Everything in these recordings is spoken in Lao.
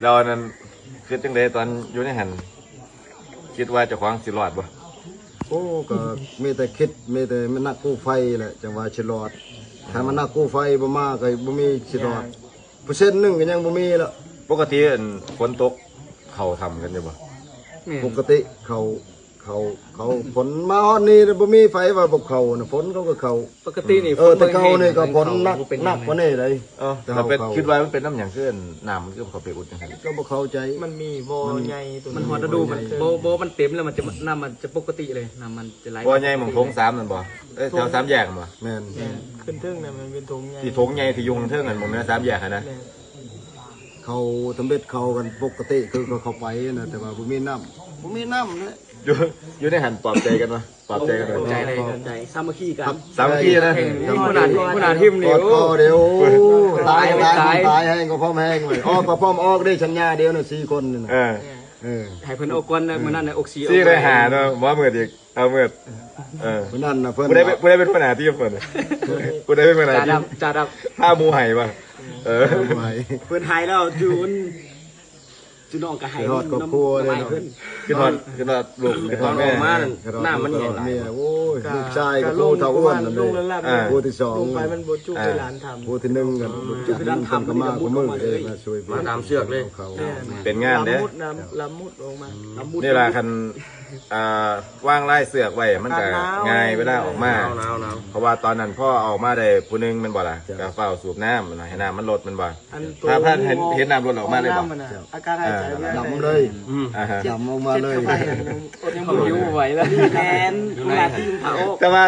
ແລ້ວອັນນັ້ນ ຄິດຈັ່ງໃດຕອນຢູ່ໃນຫັ້ນ? ຄິດວ່າເຈົ້າຂອງຊິລອດບໍ່? ໂອ້ ກໍມີແຕ່ຄິດ ມີແຕ່ແມ່ນນັກກູ້ໄພແຫຼະ ຈັ່ງວ່າຊິລອດ. ຖ້າແມ່ນນັກກູ້ໄພບໍ່ມາ ກໍບໍ່ມີຊິລອດ. ເປີເຊັນໜຶ່ງກໍຍັງບໍ່ມີລະ. ປົກກະຕິອັນຝົນຕົກເຂົ້າຖ້ຳກັນຢູ່ບໍ່? ແມ່ນ ປົກກະຕິເຂົ້າ ເຂົ້າ ເຂົ້າ ຝົນມາຮອດນີ້ບໍ່ມີໃຜວ່າບໍ່ເຂົ້ານະ ຝົນເຂົາກໍເຂົ້າ. ປົກກະຕິນີ້ ເອີ ຝົນ ແຕ່ເກົ່ານີ້ກໍຝົນໜັກ ບໍ່ເປັນຫຍັງ ໜັກກວ່ານີ້ເດ້. ເອີ ແຕ່ເຮົາ ແຕ່ເປັນ ເຂົ້າ ຄິດວ່າມັນເປັນນຳຫຍັງ ຄືນ້ຳມັນຄືເຂົ້າໄປອຸດຈັ່ງຊັ້ນ? ກໍບໍ່ເຂົ້າໃຈ ມັນມີບໍ່ໃຫຍ່ຕົວ ມັນຮອດລະດູມັນ ບໍ່ ບໍ່ ມັນເຕັມແລ້ວ ມັນຈະ ນ້ຳມັນຈະປົກກະຕິເລີຍ ນ້ຳມັນຈະໄຫຼ. ບໍ່ໃຫຍ່ໝ່ອງໂຖງສາມນັ້ນບໍ່? ເອີ ແຖວສາມແຍກຫັ້ນບໍ່? ແມ່ນ ແມ່ນ ຂຶ້ນເທິງນະ ມັນເປັນໂຖງໃຫຍ່ ທີ່ໂຖງໃຫຍ່ທີ່ຢູ່ເທິງຫັ້ນ ໝ່ອງເໜືອສາມແຍກຫັ້ນນະ. ແມ່ນ ເຂົາທຳເບັດເຂົ້າກັນປົກກະຕິ ຄືເຂົາເຂົ້າໄປນະ ແຕ່ວ່າບໍ່ມີນ້ຳ ບໍ່ມີນ້ຳເລີຍ. ຢູ່ ຢູ່ໃນຫັ້ນປອບໃຈກັນວະ ປອບໃຈກັນວະ. ຂອບໃຈເລີຍ ຂອບໃຈ ສາມັກຄີກັນ ສາມັກຄີນະ. ເອີ ຫົວໜ້າ ຫົວໜ້າທີມນີ້ ກອດຄໍເດ້. ໂອ້ ຕາຍ ຕາຍ ຕາຍ ຕາຍແຮງກໍພ້ອມແຮງເວີຍ. ອອກກໍພ້ອມອອກເດ້ ສັນຍາດຽວນະ ສີ່ຄົນນີ້ນະ. ເອີ ເອີ ໃຫ້ເພິ່ນອອກກ່ອນນະ ມື້ນັ້ນນະ ອອກສີ່ ສີ່ໄດ້ຫ້າເນາະ ບໍ່ມືດອີກ ເອົາມືດ. ເອີ ມື້ນັ້ນນະ ເພິ່ນ ຜູ້ໃດເປັນ ຜູ້ໃດເປັນຫົວໜ້າທີມເພິ່ນ? ຜູ້ໃດເປັນຫົວໜ້າທີມ? ຈ່າດຳ ຈ່າດຳ ພາໝູ່ໄຫ້ບໍ່? ເອີ ເພິ່ນໄຫ້ແລ້ວ ຈູນ ຈູນ້ອງກໍໄຫ້ ຄິດຮອດຄອບຄົວເດ້ເນາະ. ຄິດຮອດ ຄິດຮອດລູກ ຄິດຮອດແມ່. ອອກມານັ້ນ ນ້ຳມັນແຫ້ງຫຼາຍ. ໂອ້ຍ ລູກຊາຍກໍຜູ້ເຖົ້າອ້ວນນັ້ນເດ້ ຜູ້ທີສອງ ລົງໄປມັນບໍ່ຈຸ ເວລາຖ້ຳ ຜູ້ທີໜຶ່ງກໍຈຸ ມັນກໍມາຄູ່ມື້ເດ້ ມາຊ່ວຍ ມາຕາມເຊືອກເລີຍ. ເປັນງານເດ້ ລຳມຸດ ລຳມຸດອອກມາ ລຳມຸດ. ນີ້ລະ ຄັນ ອ່າ ວາງລາຍເຊືອກໄວ້ມັນກໍງ່າຍເວລາອອກມາ ເພາະວ່າຕອນນັ້ນພໍອອກມາໄດ້ຜູ້ໜຶ່ງແມ່ນບໍ່ລະ ກໍຟ້າວສູບນ້ຳໃຫ້ນ້ຳມັນລົດແມ່ນບໍ່? ຖ້າ ຖ້າເຫັນ ເຫັນນ້ຳລົດອອກມາເລີຍບໍ່? ອາການຫາຍໃຈ ດຳເລີຍ ດຳອອກມາເລີຍ. ຍັງບໍ່ຫິວໄຫວແລ້ວ ມີແຜນ ແຕ່ວ່າ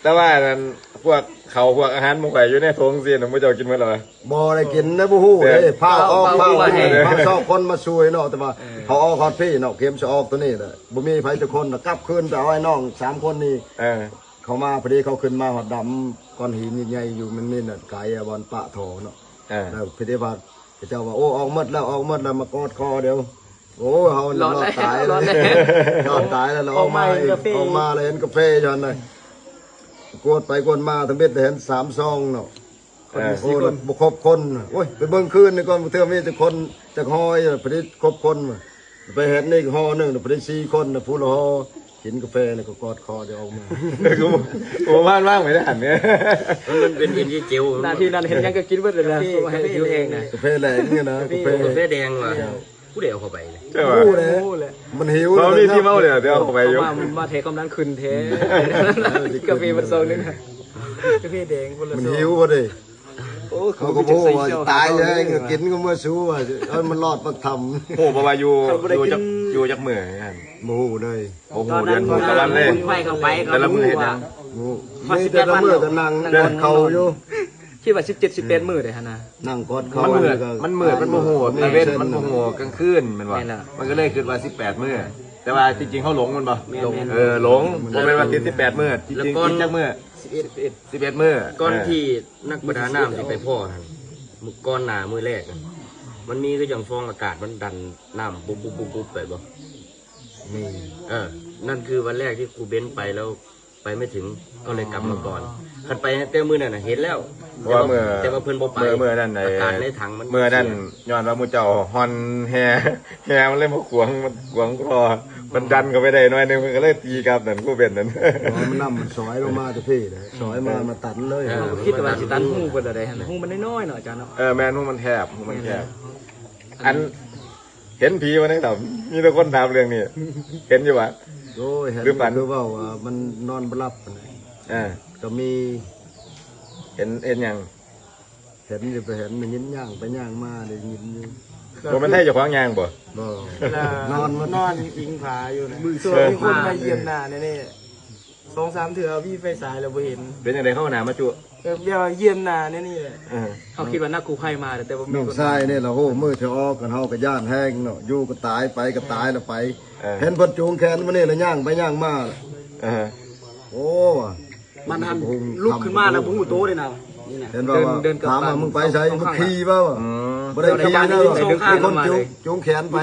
ແຕ່ວ່າອັນນັ້ນ ພວກເຂົ້າພວກອາຫານໝູ່ຂ້ອຍຢູ່ໃນຖົງຊີ້ນະ ໝູ່ເຈົ້າກິນໝົດແລ້ວຫວາ? ບໍ່ໄດ້ກິນນະ ບໍ່ຮູ້ເດ້ ຟ້າວອອກ ຟ້າວອອກ ຟ້າວຊອກຄົນມາຊ່ວຍເນາະ. ແຕ່ວ່າເຂົາອອກຮອດພີ້ເນາະ ເຂັມຊິອອກຕົວນີ້ແຫຼະ ບໍ່ມີໃຜຈັກຄົນ ກັບຄືນໄປເອົາໄອ້ນ້ອງສາມຄົນນີ້. ເອີ ເຂົາມາພໍດີ ເຂົາຂຶ້ນມາຮອດດຳ ກ້ອນຫີນໃຫຍ່ໆຢູ່ ມັນມີນັ້ນ ກາຍບ່ອນປະທໍ່ເນາະ. ເອີ ແລ້ວພິທີວັດ ເຂົາເຈົ້າວ່າ ໂອ້ ອອກໝົດແລ້ວ ອອກໝົດແລ້ວ ມາກອດຄໍເດ້. ໂອ້ ເຮົາລອດຕາຍ ລອດຕາຍແລ້ວ ລາວອອກມາ ອອກມາແລ້ວເຫັນກາເຟຢູ່ຫັ້ນນະ ກວດໄປກວດມາ ທຳອິດເຫັນສາມຊອງເນາະ. ເອີ ໂອ້ ບໍ່ຄົບຄົນ. ໂອ້ຍ ໄປເບິ່ງຄືນນີ້ກ່ອນ ເທື່ອມີຈັກຄົນຈັກຫໍ່ ພໍດີຄົບຄົນ. ໄປເຫັນອີກຫໍ່ໜຶ່ງ ພໍດີສີ່ຄົນ ຜູ້ລະຫໍ່ ກິນກາເຟແລ້ວກໍກອດຄໍຈະອອກມາ. ໂອ້ ບ້ານວ່າງໄປໄດ້ຫັ້ນເນຍ ມັນເປັນເອັນຈີເຈວ ໜ້າທີ່ນັ້ນເຫັນຫຍັງກໍກິນເບິດເລີຍນະ ໃຫ້ຫິວແຮງນະ. ກາເຟແດງນີ້ນະ ກາເຟ ກາເຟແດງວ່າ ຜູ້ໃດເອົາເຂົ້າໄປ ບໍ່ຮູ້ແຫຼະ ມັນຫິວ ເຂົາມີທີ່ເມົາເດ ເອົາເຂົ້າໄປຢູ່. ມາ ມາແທ້ ຄວາມດັນຂຶ້ນແທ້ ກາເຟມັນຊອງໜຶ່ງ ກາເຟແດງຄົນລະຊອງ ມັນຫິວບໍ່ເດ້. ໂອ້ ເຂົາກໍບໍ່ຮູ້ວ່າຕາຍແລ້ວ ກິນກໍເມື່ອຊູວ່າ ເອີ ມັນລອດປາກຖ້ຳ. ຮູ້ບໍ່ວ່າຢູ່ ຢູ່ຈັກ ຢູ່ຈັກມື້ຫັ້ນ? ບໍ່ຮູ້ເລີຍ ບໍ່ຮູ້ເດືອນຮູ້ຕະວັນເລີຍ. ແຕ່ລະມື້ເຮັດຫຍັງ? ມີແຕ່ລະມື້ກໍນັ່ງກອດເຂົາຢູ່. ຄິດວ່າສິບເຈັດ ສິບແປດມື້ເດ້ຫັ້ນນະ ນັ່ງກອດເຂົາ. ມັນມືດ ມັນມືດ ມັນບໍ່ຮູ້ຕາເວັນ ມັນບໍ່ຮູ້ກາງຄືນແມ່ນບໍ່? ມັນກໍເລີຍຄິດວ່າສິບແປດມື້ ແຕ່ວ່າທີ່ຈິງເຮົາຫຼົງແມ່ນບໍ່? ເອີ ຫຼົງ ບໍ່ແມ່ນວ່າຕິດສິບແປດມື້ ທີ່ຈິງຕິດຈັກມື້? ສິບເອັດ ສິບເອັດມື້. ກ່ອນທີ່ນັກປະດານ້ຳຊິໄປພໍ້ຫັ້ນ ມື້ກ່ອນໜ້າມື້ແລກ ມັນມີຄືຈັ່ງຟອງອາກາດມັນດັນນ້ຳປຸບໆໆໄປບໍ່? ມີ ເອີ ນັ້ນຄືວັນແລກທີ່ຄູເບັນໄປແລ້ວ ໄປໄມ່ເຖິງ ກໍເລີຍກັບມາກ່ອນ. ຄັນໄປແຕ່ມື້ນັ້ນນະເຫັນແລ້ວ ເພາະວ່າເມື່ອ ແຕ່ວ່າເພິ່ນບໍ່ໄປ ເມື່ອ ເມື່ອນັ້ນ ອາກາດໃນຖັງມັນ ເມື່ອນັ້ນຍ້ອນວ່າໝູ່ເຈົ້າຮ່ອນແຮ່ ແຮ່ມັນເລີຍມາຂວາງ ມັນຂວາງຄໍ ມັນດັນເຂົ້າໄປໄດ້ໜ້ອຍໜຶ່ງ ມັນກໍເລີຍຕີກັບນັ້ນ ກູເປັນນັ້ນ. ອໍ ມັນນ້ຳມັນຊອຍລົງມາແຕ່ພີ້ເດ້ ຊອຍມາ ມາຕັນເລີຍ. ເຮົາກໍຄິດວ່າຊິຕັນຮູເພິ່ນລະໄດຫັ້ນ ຮູມັນນ້ອຍໆເນາະອາຈານເນາະ. ເອີ ແມ່ນ ຮູມັນແຄບ ຮູມັນແຄບ. ອັນ ເຫັນຜີບໍ່ໃນຖ້ຳ? ມີແຕ່ຄົນຖາມເລື່ອງນີ້ ເຫັນຢູ່ຫວາ? ໂອ້ຍ ເຫັນ ຫຼືຝັນ ຄືເວົ້າວ່າມັນນອນບໍ່ຫຼັບຫັ້ນນະ. ເອີ ກໍມີ ເຫັນ ເຫັນຫຍັງ? ເຫັນຢູ່ ໄປເຫັນ ໄດ້ຍິນຍ່າງໄປຍ່າງມາ ໄດ້ຍິນຢູ່. ບໍ່ແມ່ນໄທເຈົ້າຂອງຍ່າງບໍ່? ບໍ່ ນອນ ນອນອີງຜາຢູ່ນະ. ມີຄົນມາຢ້ຽມໜ້າແນ່ໆ ສອງສາມເທື່ອ ມີໄຟສາຍແລ້ວບໍ່ເຫັນ. ເປັນຈັ່ງໃດ ເຂົາເອົາໜ້າມາຈຸ? ແບບວ່າຢ້ຽມໜ້າແນວນີ້ແຫຼະ. ເອີ ເຮົາຄິດວ່ານັກກູ້ໄພມາ ແຕ່ບໍ່ມີ. ນ້ອງຊາຍນີ້ລະ ໂອ້ ມື້ທີ່ອອກກັນ ເຮົາກໍຢ້ານແຮງເນາະ ຢູ່ກໍຕາຍ ໄປກໍຕາຍລະໄປ. ເອີ ເຫັນເພິ່ນຈູງແຂນມານີ້ລະ ຍ່າງໄປຍ່າງມາ. ເອີ ໂອ້ ມັນຫັ້ນລຸກຂຶ້ນມາແລ້ວບໍ່ຮູ້ໂຕເດ້ນະ. ເຫັນບໍ່ວ່າ ຖາມວ່າ ມຶງໄປໃສ? ມຶງຂີ່ບໍ່? ບໍ່ໄດ້ຂີ່ນະ ມີຄົນຈູງ ຈູງແຂນໄປ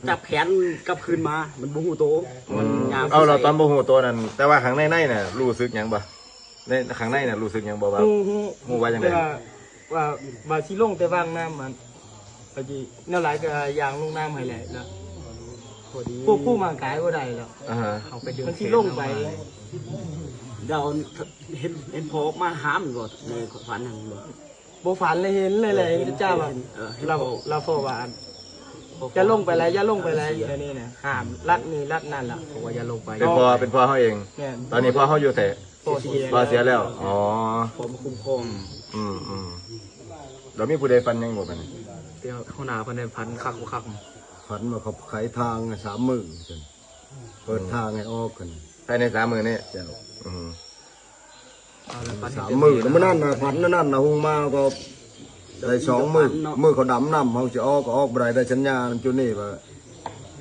ຈັບແຂນກັບຄືນມາ ມັນບໍ່ຮູ້ໂຕ. ເອົາ ແລ້ວຕອນບໍ່ຮູ້ໂຕນັ້ນ ແຕ່ວ່າຂ້າງໃນໃນນະ ຮູ້ສຶກຫຍັງບໍ່? ໃນຂ້າງໃນນະ ຮູ້ສຶກຫຍັງບໍ່ວ່າ ຮູ້ ຮູ້ວ່າຈັ່ງໃດ? ວ່າ ວ່າ ວ່າຊິລົງແຕ່ວາງນ້ຳ ອັນ ກໍຊິແນວຫຼາຍກໍຢ່າງລົງນ້ຳໃຫ້ແຫຼະ ແລ້ວຄວບຄຸມຮ່າງກາຍບໍ່ໄດ້ແລ້ວ ອ່າຮະ ມັນຊິລົງໄປ. ດາວເຫັນ ເຫັນພໍ່ອອກມາຫ້າມບໍ່ ໃນຝັນຫັ້ນບໍ່? ບໍ່ຝັນເລີຍ ເຫັນເລີຍແຫຼະ ເຫັນຈ້າວ່າ ເອີ ເຫັນ ລາວ ລາວເວົ້າວ່າ ຢ່າລົງໄປຫຼາຍ ຢ່າລົງໄປຫຼາຍ ເທື່ອນີ້ນະ ຫ້າມລັດນີ້ລັດນັ້ນລະ ບອກວ່າຢ່າລົງໄປ. ເປັນພໍ່ ເປັນພໍ່ເຮົາເອງ. ແມ່ນ. ຕອນນີ້ພໍ່ເຮົາຢູ່ໃສ? ພໍ່ເສຍ ພໍ່ເສຍແລ້ວ. ອໍ ພໍ່ມາຄຸ້ມຄອງ. ອືມໆ ແລ້ວມີຜູ້ໃດຝັນຫຍັງບໍ່ບາດນີ້? ແຕ່ຫົວໜ້າເພິ່ນໄດ້ຝັນຄັກບໍ່ຄັກ? ຝັນວ່າເຂົາໄຂທາງໃຫ້ສາມມື້ ເປີດທາງໃຫ້ອອກກັນ ພາຍໃນສາມມື້ນີ້. ເຈົ້າ. ອືມ ສາມມື້ ແລ້ວມື້ນັ້ນນະ ຝັນນັ້ນນະ ຮຸ່ງມາກໍໄດ້ສອງມື້. ມື້ເຂົາດຳນ້ຳ ເຮົາຊິອອກກໍອອກບໍ່ໄດ້ ໄດ້ສັນຍານຳຈຸນີ້ວ່າ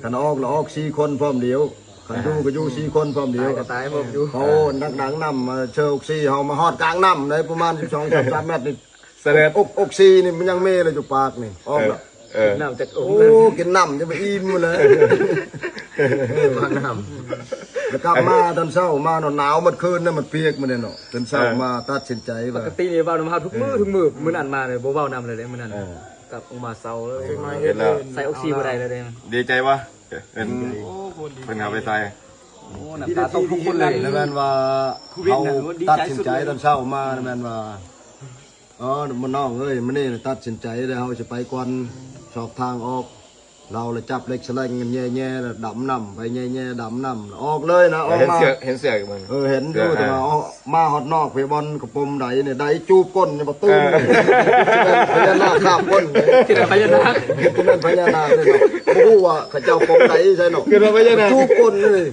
ຄັນອອກລະອອກສີ່ຄົນພ້ອມດຽວ ຄັນຢູ່ກໍຢູ່ສີ່ຄົນພ້ອມດຽວ. ຕາຍກໍຕາຍ ເຮົານັກດຳນ້ຳມາເຊີອອກຊີ ເຮົາມາຮອດກາງນ້ຳໄດ້ປະມານສິບສອງ ສາມສິບແມັດນີ້ ສະເດັດ ອອກ ອອກຊີນີ້ມັນຍັງມີເລີຍຢູ່ປາກນີ້ ອອກແລ້ວ. ເອີ ກິນນ້ຳຈັກອົງ ໂອ້ ກິນນ້ຳຈະໄປອີ່ມໝົດເລີຍ ເອີ ມານ້ຳ ແລ້ວກັບມາຕອນເຊົ້າມາເນາະ ໜາວໝົດຄືນນະ ມັນປຽກໝົດເນາະ. ຕື່ນເຊົ້າ ເອີ ມາຕັດສິນໃຈວ່າ ປົກກະຕິນີ້ເວົ້ານຳເຮົາທຸກມື້ ເອີ ທຸກມື້ ມື້ນັ້ນມາເລີຍ ບໍ່ເວົ້ານຳເລີຍເດ້ ມື້ນັ້ນ. ເອີ ກັບອອກມາເຊົາເລີຍ ເອີ ເຫັນແລ້ວ ໃສ່ອອກຊີບໍ່ໄດ້ເລີຍເດ້ ດີໃຈວະ ເຫັນ ໂອ້ ເພິ່ນເອົາໄປໃສ່ ໂອ້ ນ້ຳຕາຕົກທຸກຄົນເລີຍ. ແລ້ວແມ່ນວ່າເຮົາຕັດສິນໃຈຕອນເຊົ້າມາ ແມ່ນວ່າ ອໍ ມານ້ອງເອີຍ ມື້ນີ້ຕັດສິນໃຈແລ້ວ ເຮົາຊິໄປກ່ອນ ຊອກທາງອອກ. ລາວລະຈັບເຫຼັກສະແລງແຍ່ໆ ດຳນ້ຳໄປແຍ່ໆ ດຳນ້ຳ ອອກເລີຍນະ ອອກມາ ເຫັນເສືອກ ເຫັນເສືອກຢູ່ ເອີ ເຫັນຢູ່ ແຕ່ວ່າມາຮອດນອກພີ້ ບ່ອນກະປົມໄດນີ້ ໄດຈູບກົ້ນຍັງບໍ່ຕື່ນ ເອີ ພະຍານາກຄາບກົ້ນ ຄິດວ່າພະຍານາກ ຄິດວ່າພະຍານາກເລີຍເນາະ ບໍ່ຮູ້ວ່າເຂົາເຈົ້າປົມໄດໃສ່ເນາະ ຄິດວ່າພະຍານາກ ຈູບກົ້ນເລີຍ.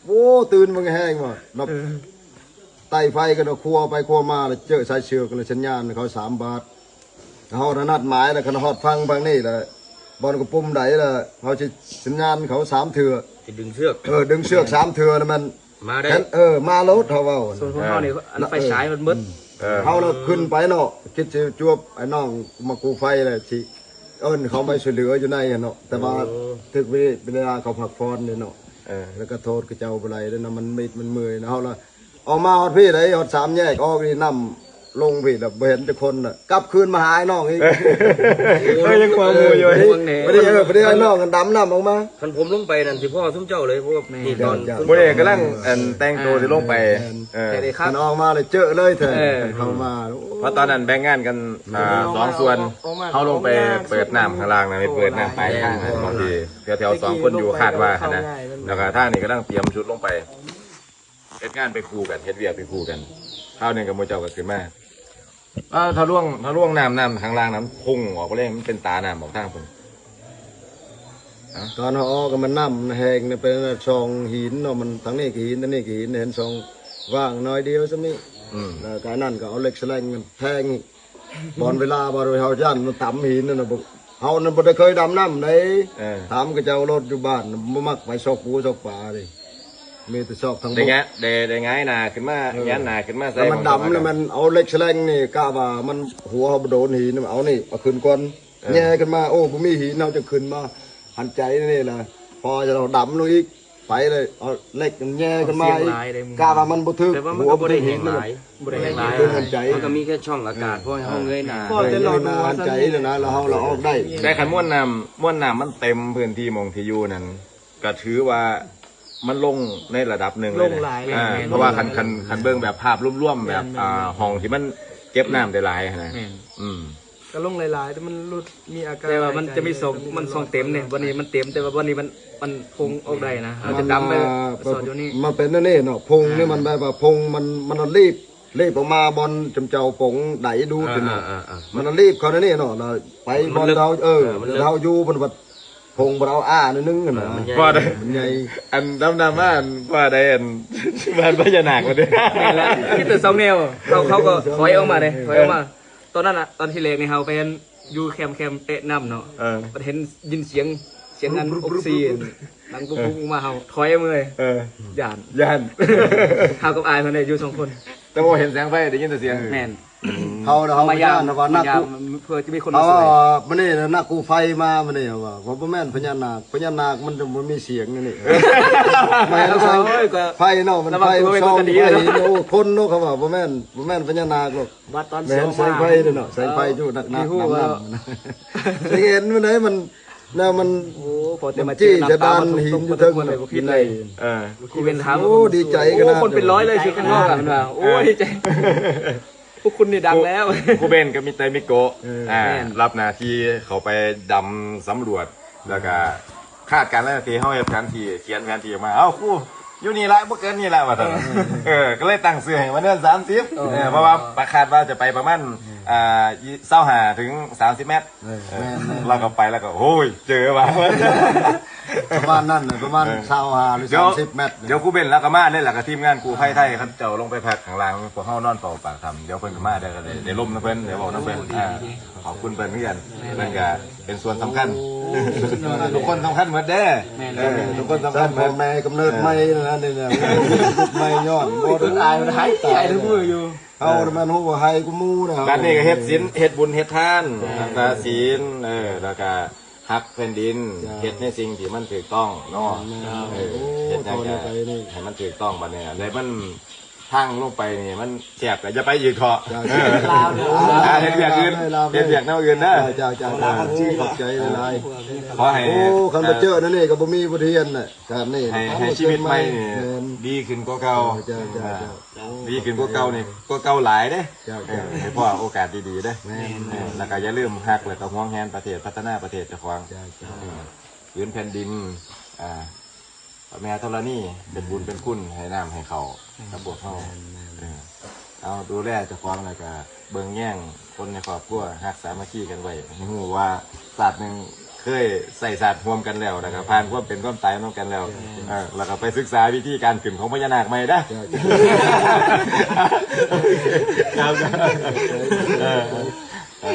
ໂອ້ ຕື່ນເບິ່ງແຮງວ່າ ເອີ ໄຕ່ໄຟກັນ ຄົວໄປຄົວມາ ແລ້ວເຈີສາຍເຊືອກ ແລ້ວສັນຍານເຂົາສາມບາດ. ເຮົານະນັດໝາຍແລ້ວ ຄັນຮອດຝັ່ງຝັ່ງນີ້ແລ້ວ ບ່ອນກະປຸ້ມໃດແລ້ວ ເຮົາຊິສັນຍານເຂົາສາມເທື່ອ ຊິດຶງເຊືອກ ເອີ ດຶງເຊືອກສາມເທື່ອ ແລ້ວມັນມາໄດ້ ເອີ ມາໂລດ ເຮົາເວົ້າ. ສ່ວນພວກເຮົານີ້ ເອີ ອັນໄຟສາຍມັນເບິດ ເອີ ເຮົາລະຂຶ້ນໄປເນາະ ຄິດຊິຈວບໄອ້ນ້ອງມາກູ້ໄຟແລ້ວ ຊິເອີ້ນເຂົາໄປຊ່ວຍເຫຼືອຢູ່ໃນຫັ້ນເນາະ ແຕ່ວ່າ ໂອ້ ຖືກເວລາເຂົາພັກຜ່ອນເດ້ເນາະ ເອີ ແລ້ວກໍໂທດເຂົາເຈົ້າບໍ່ໄດ້ເດ້ເນາະ ມັນມິດມັນເມື່ອຍເນາະ ເຮົາລະ ອອກມາຮອດພີ້ໃດ ຮອດສາມແຍກ ອອກນີ້ນ້ຳລົງພີ້ລະ ບໍ່ເຫັນຈັກຄົນລະ ກັບຄືນມາຫາອ້າຍນ້ອງອີກ. ເອີ ຍັງຄວາມຮູ້ຢູ່ ເອີ ພໍດີ ເອີ ພໍດີອ້າຍນ້ອງກັນດຳນ້ຳອອກມາ ຄັນຜົມລົງໄປນັ້ນ ຊິພໍ້ຊຸມເຈົ້າເລີຍ ເພາະວ່ານີ້ຕອນ ຜູ້ໃດກຳລັງ ອັນ ແຕ່ງໂຕຊິລົງໄປ ເອີ ຄັນອອກມາລະເຈີເລີຍເທື່ອ ເອີ ເຂົ້າມາ ເພາະຕອນນັ້ນແບ່ງງານກັນ ອ່າ ສອງສ່ວນ ເຮົາລົງໄປເປີດນ້ຳຂ້າງລ່າງນະ ໄປເປີດນ້ຳປາຍທາງ ບາງທີແຖວໆສອງຄົນຢູ່ ຄາດວ່າຫັ້ນນະ ແລ້ວກໍທາງນີ້ກຳລັງຕຽມຊຸດລົງໄປ. ເຮັດງານໄປຄູ່ກັນ ເຮັດວຽກໄປຄູ່ກັນ ຄາວໜຶ່ງກັບໝູ່ເຈົ້າກໍຂຶ້ນມາ ເອີ ທະລວງ ທະລວງນ້ຳ ນ້ຳຂ້າງລ່າງນັ້ນພຸ່ງອອກໄປເລີຍ ມັນເປັນຕານ້ຳອອກທາງພຸ້ນ. ຕອນເຮົາອອກມັນນ້ຳມັນແຮງ ໄປຊ່ອງຫີນເນາະ ມັນທາງນີ້ກໍຫີນ ທາງນີ້ກໍຫີນ ເຫັນຊ່ອງວ່າງໜ້ອຍດຽວສ່ຳນີ້ ອືມ ແລ້ວກໍອັນນັ້ນກໍເອົາເຫຼັກສະແລງແທງ ບ່ອນເວລາ ບ່ອນເຮົາຢ້ານມັນຕຳຫີນນັ້ນນະ ເຮົານັ້ນບໍ່ໄດ້ເຄີຍດຳນ້ຳໃດ ເອີ ຖາມເຂົາເຈົ້າໂລດ ຢູ່ບ້ານບໍ່ມັກໄປຊອກປູຊອກປາເດ້ ມີແຕ່ຊອກທາງບົກ ໄດ້ງາຍ ໄດ້ ໄດ້ຫງາຍໜ້າຂຶ້ນມາ ເອີ ຫງາຍໜ້າຂຶ້ນມາໃສ່ ແລ້ວມັນດຳ ແລ້ວມັນເອົາເຫຼັກສະແລງນີ້ ກະວ່າມັນຫົວເຮົາບໍ່ໂດນຫີນ ເອົານີ້ເອົາຂຶ້ນກ່ອນ ເອີ ແຍ່ຂຶ້ນມາ ໂອ້ ບໍ່ມີຫີນ ເຮົາຈະຂຶ້ນມາຫັນໃຈນີ້ລະ ພໍເຮົາດຳລົງອີກ ໄປເລີຍ ເອົາເຫຼັກແຍ່ຂຶ້ນມາອີກ ກະວ່າມັນບໍ່ຖືກ ແຕ່ວ່າມັນກໍບໍ່ໄດ້ແຮງຫຼາຍ ບໍ່ໄດ້ແຮງຫຼາຍ ມັນກໍມີແຄ່ຊ່ອງອາກາດ ພໍໃຫ້ເຮົາເງີຍໜ້າ ເງີຍໜ້າຫັນໃຈແລ້ວນະ ແລ້ວເຮົາລະອອກໄດ້. ແຕ່ຄັນມວນນ້ຳ ມວນນ້ຳມັນເຕັມພື້ນທີ່ໝ່ອງທີ່ຢູ່ນັ້ນ ກໍຖືວ່າມັນລົງໃນລະດັບໜຶ່ງເລີຍ ລົງຫຼາຍ ອ່າ ແມ່ນ ເພາະວ່າຄັນ ຄັນ ຄັນເບິ່ງແບບພາບລວມໆ ແບບ ອ່າ ຫ້ອງທີ່ມັນເກັບນ້ຳໄດ້ຫຼາຍຫັ້ນນະ ແມ່ນ ອືມ ກໍລົງຫຼາຍໆ ແຕ່ມັນຫຼຸດ ມີອາການ ແຕ່ວ່າມັນຈະມີຊ່ອງ ມັນຊ່ອງເຕັມເດ້ ບ່ອນນີ້ມັນເຕັມ ແຕ່ວ່າບ່ອນນີ້ມັນ ມັນພົ່ງອອກໄດ້ນະ ເຮົາຈະດຳໄປສອດຢູ່ນີ້ ມັນເປັນແນວນີ້ເນາະ ພົ່ງນີ້ມັນແບບວ່າພົ່ງມັນ ມັນລີບ ລີບອອກມາບ່ອນຈຸມເຈົ້າປົງໄດດູດເນາະ ມັນລີບເຂົ້າໃນນີ້ເນາະ ແລ້ວໄປບ່ອນເຮົາ ເອີ ເຮົາຢູ່ ເພິ່ນວ່າ ພົ່ງບໍ່ໄດ້ເອົາອ້າໜ້ອຍໜຶ່ງຫັ້ນນະ ເອີ ມັນໃຫຍ່ ອັນດຳໆມາ ອັນວ່າໄດ້ ອັນ ບ້ານພະຍານາກວ່າເດ້ ແມ່ນແລ້ວ ມີແຕ່ສອງແນວ ເຂົາ ເຂົາກໍຖອຍອອກມາເດ້ ຖອຍອອກມາ ເອີ ຕອນນັ້ນນະ ຕອນທີແລກນີ້ເຮົາໄປ ອັນ ຢູ່ແຄມ ແຄມແຕະນ້ຳເນາະ ເອີ ບັດເຫັນ ຍິນສຽງ ສຽງອັນອົກຊີນ ດັງປຸບໆອອກມາ ເຮົາຖອຍເມືອຍ ເອີ ຢ້ານ ຢ້ານ ເຮົາກັບອ້າຍເພິ່ນໄດ້ຢູ່ສອງຄົນ ແຕ່ບໍ່ເຫັນແສງໄຟ ໄດ້ຍິນແຕ່ສຽງ ແມ່ນ ອືມ ເຮົາ ເຮົາມາຢາມ ພະຍານວ່ານັກ ມາຢາມ ເພື່ອຈະມີຄົນມາຊ່ວຍ ເຮົາວ່າມື້ນີ້ນະ ນັກກູ້ໄພມາມື້ນີ້ ເຮົາວ່າ ເພາະບໍ່ແມ່ນພະຍານາກ ພະຍານາກມັນຈະບໍ່ມີສຽງນີ້ ແມ່ນ ໂອ້ຍ ກໍໄຟເນາະ ມັນ ລະວັງ ໄຟ ຕົວໄວ້ ຊອງ ກໍດີ ໄຟ ເນາະ ໂອ້ ຄົນເນາະ ເຂົາວ່າບໍ່ແມ່ນ ບໍ່ແມ່ນພະຍານາກດອກ ບັດຕອນ ແມ່ນ ສອງ ແສງໄຟເດ້ເນາະ ແສງໄຟຢູ່ໜັກໆ ນຳໆ ເຫັນມື້ໃດມັນ ແລ້ວມັນ ໂອ້ ພໍແຕ່ມາເຈີ ມັນຈີ້ ນ້ຳຕາ ຈະບານ ມາ ຫີນຢູ່ເທິງ ບໍ່ຄິດເລີຍ ເອີ ຄູເບນຖາມ ໂອ້ ດີໃຈ ໂອ້ ຂະໜາດ ຄົນເປັນຮ້ອຍເລີຍ ຊື່ ຂ້າງນອກ ເອີ ເພິ່ນວ່າ ໂອ້ ເອີ ດີໃຈ ພວກຄຸນນີ້ດັງແລ້ວ ຄູເບນກັບມິສເຕີມິໂກະ ເອີ ອ່າ ແມ່ນ ຮັບໜ້າທີ່ເຂົ້າໄປດຳສຳຫຼວດ ແລ້ວກະຄາດການແລ້ວ ທີ່ເຮົາເຮັດແຜນທີ່ ຂຽນແຜນທີ່ອອກມາ ເອົ້າ ຄູ ຢູ່ນີ້ລະ ບໍ່ເກີນນີ້ລະ ວ່າຊັ້ນ ເອີ ເອີ ກໍເລີຍຕັ້ງຊື່ໃຫ້ວ່າເນີນສາມສິບ ເອີ ເອີ ເພາະວ່າຄາດວ່າຈະໄປປະມານ ອ່າ ຊາວຫ້າເຖິງສາມສິບແມັດ ເອີ ເອີ ແມ່ນໆ ລາວກໍໄປ ລາວກໍ ໂອ້ຍ ເຈີວ່າ ປະມານນັ້ນນະ ປະມານ ເອີ ຊາວຫ້າ ຫຼື ດຽວ ສາມສິບແມັດ ດຽວຄູເບນລາວກໍມາເລີຍ ລາວກໍທີມງານກູ້ໄພໄທ ເຂົາເຈົ້າລົງໄປພັກຂ້າງລ່າງ ພວກເຮົານອນເຝົ້າປາກຖ້ຳ ດຽວເພິ່ນກໍມາ ດຽວກໍໄດ້ ໄດ້ລົມນຳເພິ່ນ ໄດ້ເວົ້ານຳເພິ່ນ ອ່າ ຂອບຄຸນເພິ່ນຄືກັນ ເພິ່ນກໍເປັນສ່ວນສຳຄັນ ໂອ້ ທຸກຄົນສຳຄັນໝົດເດ້ ແມ່ນ ເອີ ທຸກຄົນສຳຄັນໝົດ ແມ່ກຳເນີດໃໝ່ນັ້ນນີ້ ໃໝ່ຍ້ອນ ບໍ່ ເພິ່ນອາຍ ມັນຫາຍ ອາຍທຸກມື້ຢູ່ ເຮົາ ເອີ ມັນຮູ້ວ່າໃຫ້ກູໝູ່ນະ ບັດນີ້ກໍເຮັດສິນ ເຮັດບຸນເຮັດທານ ເອີ ຮັກສາສິນ ເອີ ແລ້ວກໍຮັກແຜ່ນດິນ ເຈົ້າ ເຮັດໃນສິ່ງທີ່ມັນຖືກຕ້ອງເນາະ ແມ່ນ ເອີ ໂອ້ ເຮັດຫຍັງກໍໃຫ້ມັນຖືກຕ້ອງ ບັດນີ້ ແລ້ວມັນທາງລົງໄປນີ້ມັນແຄບ ກໍຢ່າໄປອີກເຖາະ ເຈົ້າ ເອີ ລາວເດີ ອ່າ ເຮັດວຽກອື່ນ ລາວເດີ ເຮັດວຽກແນວອື່ນເດີ ເຈົ້າ ເຈົ້າ ເຈົ້າ ຂອບໃຈຫຼາຍໆ ຂໍໃຫ້ ໂອ້ ຄັນບໍ່ເຈີແນວນີ້ກໍບໍ່ມີບົດຮຽນນະ ຊາດນີ້ ໃຫ້ ໃຫ້ຊີວິດໃໝ່ນີ້ ແມ່ນ ດີຂຶ້ນກວ່າເກົ່າ ເຈົ້າ ເຈົ້າ ເຈົ້າ ເຈົ້າ ດີຂຶ້ນກວ່າເກົ່ານີ້ ກວ່າເກົ່າຫຼາຍເດ້ ເຈົ້າ ເຈົ້າ ເອີ ໃຫ້ພໍ້ໂອກາດດີໆເດ້ ແມ່ນ ເອີ ແລ້ວກໍຢ່າລືມຮັກ ແລ້ວກໍຫວງແຫນປະເທດ ພັດທະນາປະເທດເຈົ້າຂອງ ເຈົ້າ ເຈົ້າ ເອີ ຜືນແຜ່ນດິນ ອ່າ ພະແມ່ທໍລະນີ ເປັນບຸນເປັນຄຸນໃຫ້ນ້ຳໃຫ້ເຂົ້າກັບພວກເຮົາ ແມ່ນໆ ເອີ ເອົາ ດູແລເຈົ້າຂອງ ແລ້ວກໍເບິ່ງແຍງຄົນໃນຄອບຄົວ ຮັກສາມັກຄີກັນໄວ້ ໃຫ້ຮູ້ວ່າຊາດໜຶ່ງ ເຄີຍໃຊ້ຊາດຮ່ວມກັນແລ້ວ ແລ້ວກໍຜ່ານຄວາມເປັນຄວາມຕາຍນຳກັນແລ້ວ ເອີ ແລ້ວກໍໄປສຶກສາວິທີການຂຶ້ນຂອງພະຍານາກໃໝ່ເດີ ເຈົ້າ ເຈົ້າ ເຈົ້າ ເອີ